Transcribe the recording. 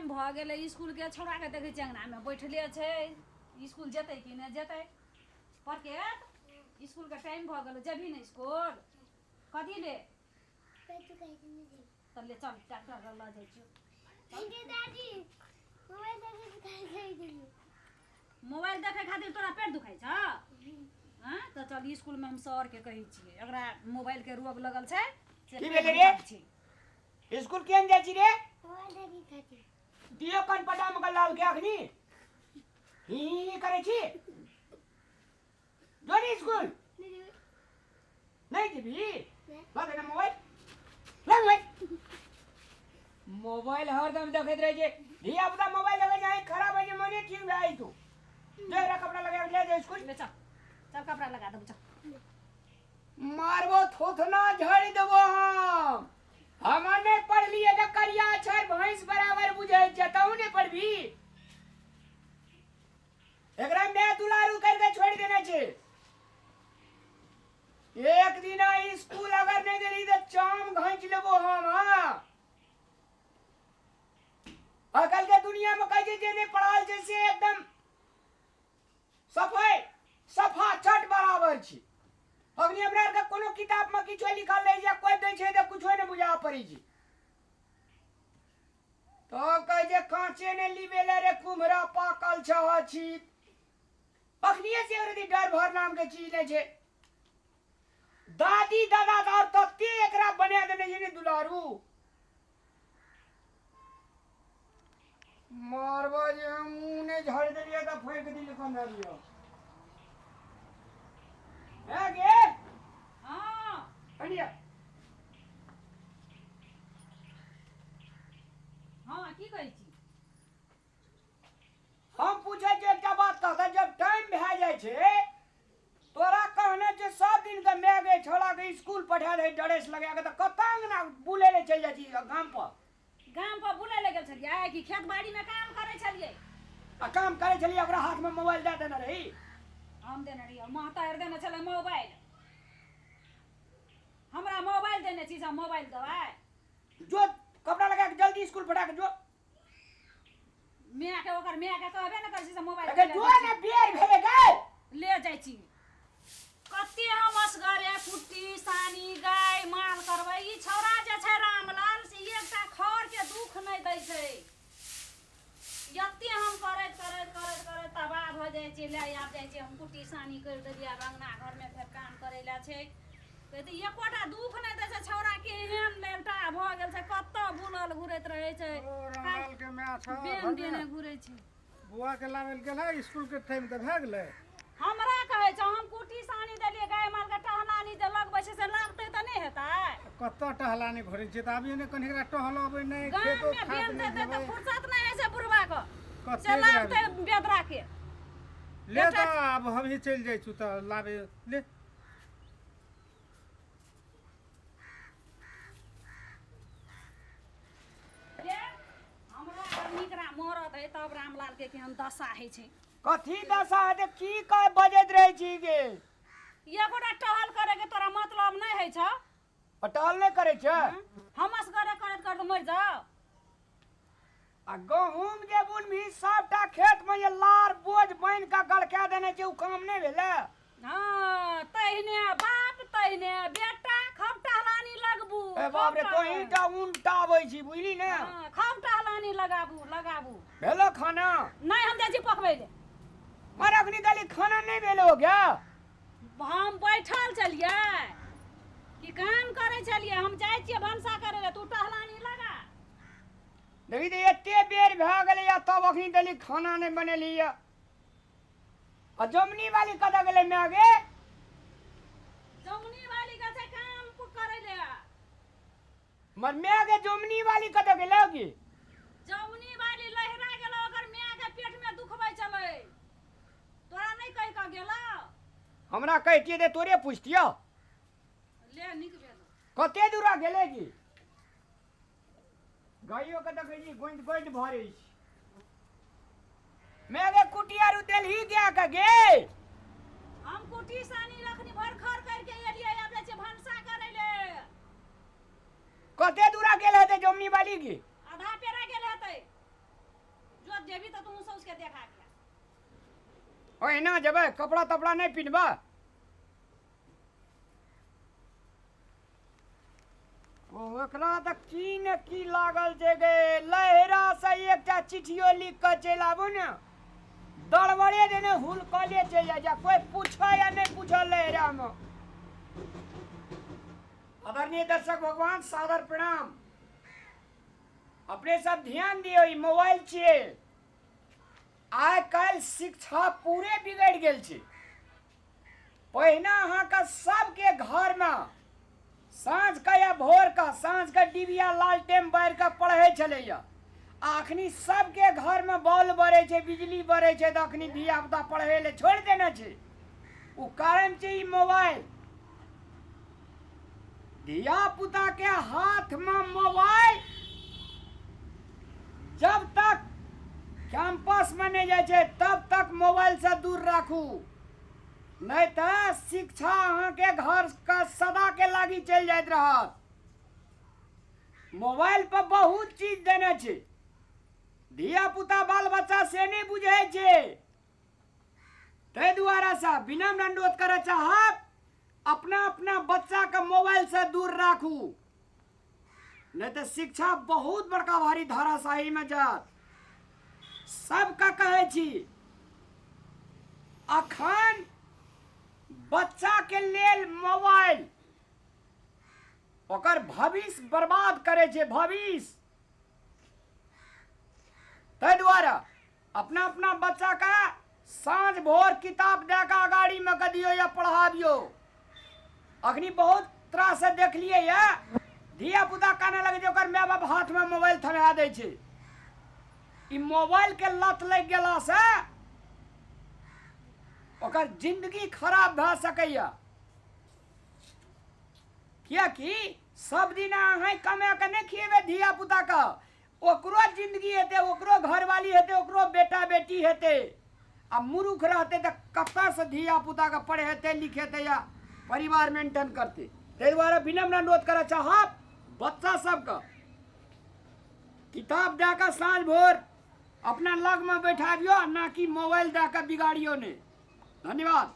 Time भऽ गेलै स्कूलके। छौड़ाके देखै छियै अङ्गनामे बैठले छै, स्कूल जेतै कि नहि जेतै? पड़के स्कूलके टाइम भऽ गेलै, जेबही ने स्कूल? कथी ले तऽ ले चल डॉक्टर लग लऽ जाइ छियौ। मोबाइल देखै खातिर तोरा पेट दुखाइ छौ? हँ तऽ चल स्कूलमे हम सरके कहै छियै, एकरा मोबाइलके रोग लगल छै से। की पेट भेलै रे? दुखाइ छै। स्कूल केहन जाइ छी रे? दियौ कनपटा मे लाल के अखनी ही ही करै छी। जो नी स्कूल नहीं जेबही? ला दे ना मोबाइल, ला मोबाइल। मोबाइल हरदम देखैत रहै छै धिया पुता। मोबाइल देखै छै आँखि खराब होइ छै, मने ठीक भए जेतौ। जो एकरा कपड़ा लगा के ले जो स्कूल। ले चल चल कपड़ा लगा देबौ चल। मारबो थोथना झाड़ि देबो। हम नहि पढ़लियै तऽ करिया अक्षर भैंस बराबर बुझै छै, तहु नहि पढ़बी? एकरा my दुलारू करके छोड़ि देने छै। एक दिन स्कूल अगर नहि गेली तऽ चाम घैंच लेबो हम। हाँ, आजकल के दुनिया में कहै छै जे नहि पढ़ल छै से एकदम सफाई सफा चट बराबर छी। अखनी हमरा आरके कोनो किताब में किछो लिखल रहै छै, कोइ दै छै तऽ कुछो नहि बुझा पड़ै छै। तऽ कहै छै काँचे ने लिबेले रे कुम्हरा पाकल छह छी। अखनिये से ओकरा डर भर नाम के चीज नहि छै। दादी दादा तऽ तते एकरा बना देने छै ने दुलारू। मारबा जे हम मुँह नहि झाड़ि देलियै तऽ फेंक दिल कन्हरियो। है गे? हँ। कनिया। हँ, की कहै छी? हम पूछै छियै एकटा बात कहता, जब टाइम भए जाइ छै तोरा कहने छै सब दिन के my गे छोड़ा के स्कूल पठा दे ड्रेस लगा के, तऽ कतऽ अंगना बुलै ले चलि जाइ छी गाम पर? गाम पर बुलै लए गेल छलियै कि खेत बाड़ीमे काम करै छलियै? आ काम करै छलियै, ओकरा हाथ में मोबाइल दए देने रही। हम देने रहियै? महतारि देने छलै मोबाइल हमरा। मोबाइल देने छी से हम मोबाइल देबै? जो कपड़ा लगा के जल्दी स्कूल पठा के जो। मायके, ओकर मायके कहबे ने करै छी से मोबाइल अगे लै जो जाइ ने छी। बेर भेलै गे। ले जाइ छी। कते हम असगरे कुट्टी सानी गाय माल करबै? ई छौड़ा जे छै रामलाल से एकटा खरके दुख नहि दै छै। जते हम करैत करैत करैत करैत तबाह भऽ जाइ छियै। ले आब जाइ छियै हम, कुट्टी सानी करि देलियै, आब अङ्गना घरमे फेर काम करै लए छै। कहै एकोटा दुख नहि दै छै छौड़ा। केहन लेलटा भऽ गेल छै, कतऽ बुलल घुरैत रहै छै। ओ रामलाल के my छ बेन घरमे? बेने घुरै छै। बौआ के लाबै लए गेल है, स्कूल के टाइम तऽ भए गेलै। हमरा कहै छै हम कुट्टी सानी देलियै, गाय मालके टहलानी जे लगबै छै से लगतै तऽ नहि हेतै? कतऽ टहलानी घुरै छै तऽ अभी ने कनि एकरा टहलबै नहि खेतो गाममे खाद बेन नहि देतै तऽ देबै। फुर्सत नहि होइ छै बुढ़बाके से कतेक लगतै बेदराके। ले तऽ आब हमही चलि जाइ छी तऽ लाबै ले। ले, हमरा अगर नीक मरद है तब रामलालके केहन दशा होइ छै। कथी दशा हेतै? की कह बजैत रहै छी गे? एकोटा टहल करैके तोरा मतलब नहि होइ छौ? पटल नहि करै छै। हम असगरे करैत करैत मरि जाउ? आ गहूम जे बुनबही सबटा खेत में जे लार बोझ बनि कऽ गड़का देने छै, ओ काम नहि भेलै? हँ, तहिने बाप तहिने बेटा, खूब टहलानी लगबू। ए बाप रे, तोही टा उनटाबै छी, बुझली ने? हँ, खूब टहलानी लगाबू लगाबू। भेलो खाना? नहि, हम जाइ छी पकबै ले। मर अखनी दाली खाना नहि भेलो क्या? हम बैठल छलियै कि काम करै छलियै? हम जाइ छियै भनसा करै लए, तू टहलानी लगा। देखी तऽ एते बेर भए गेलै तब अखनी देली खाना नहि बनेली। आ जमुनी वाली कतऽ गेलै my गे? जमुनी वाली के छै काम करै ले। मर my गे, जमुनी वाली कतऽ गेलै की? जमुनी वाली लहरा गेलो, ओकर my के पेट में दुखबै छलै। तोरा नहि कहि कऽ गेलो? हमरा कहितियै तऽ तोरे पुछतियौ। ले, नीक भेल। कते दूरा गेलै की? गाइयो के देखै छी गोंद गोंद भरै छै। मैं गे कुटिया रू देलही गया के गे? हम कुटी सानी रखनी भर खर करके एलियै, आब जाइ छियै भनसा करै ले। कते दूरा गेल हेतै जमुनी वाली की? आधा पेड़ा गेल हेतै। सब जेबी तऽ तू सब के देखा दिया। ओहिना जेबै, कपड़ा तपड़ा नहि पिन्हबा? ओकरा तऽ की ने की लागल छै गे। लहरा से एकटा चिट्ठियो लिख कऽ चलि आबू ने, दड़बड़े देने हुलकले चलि जाइ छै, कोइ पूछे या नहि पूछे लहरामे। आदरणीय दर्शक भगवान सादर प्रणाम। अपने सब ध्यान दियौ, ई मोबाइल छियै। आइ काल्हि शिक्षा पूरे बिगड़ि गेल छै। पहिने अहाँके सबके घरमे साँझ के या भोर के, साँझ के डिबिया लालटेन बारि के पढ़ै छलैया। आ अखनी सबके घरमे बॉल बरै छै, बिजली बरै छै, तऽ अखनी धिया पुता पढ़ै लए छोड़ि देने छै। ओ कारण छै ई मोबाइल। धिया पुता के हाथमे मोबाइल जब तक कैंपस में नहीं जाइ छै तब तक मोबाइल से दूर राखू, नहीं तऽ शिक्षा अहाँके घर के सदा के लागी चलि जाइत रहत। मोबाइल पर बहुत चीज देने छै, धिया पुता बाल बच्चा से नहीं बुझै छै। ताहि दुआरे से विनम्र अनुरोध करऽ चाहब, अपना अपना बच्चा के मोबाइल से दूर राखू, नहीं तऽ शिक्षा बहुत बड़का भारी धाराशाही में जात। सबके कहै छी, अखन बच्चा के लेल मोबाइल ओकर भविष्य बर्बाद करे छै, भविष्य। ताहि दुआरे अपना अपना बच्चा के साँझ भोर किताब दए कऽ अगाड़ी में कऽ दियौ या पढ़ाबियौ। अखनी बहुत तरह से देखलियै या धिया पुता काने लगे छै, ओकर my बाप हाथ में मोबाइल थमा दै छै। ई मोबाइल के लत लागि गेला से ओकर जिंदगी खराब भए सकैया। कियाकि सब दिन अहाँ कमा के नहि खिएबै धिया पुता के, ओकरो जिंदगी हेतै, ओकरो घरवाली हेतै, ओकरो बेटा बेटी हेतै। आ मूर्ख रहतै तऽ कतऽसँ धिया पुता के पढ़ेतै लिखेतै या परिवार मेंटेन करतै। ताहि दुआरे विनम्र अनुरोध करऽ चाहब, बच्चा सबके किताब दए कऽ साँझ भोर अपना लगमे बैठाबियौ, ना कि मोबाइल दए कऽ बिगाड़ियौ नहि। धन्यवाद।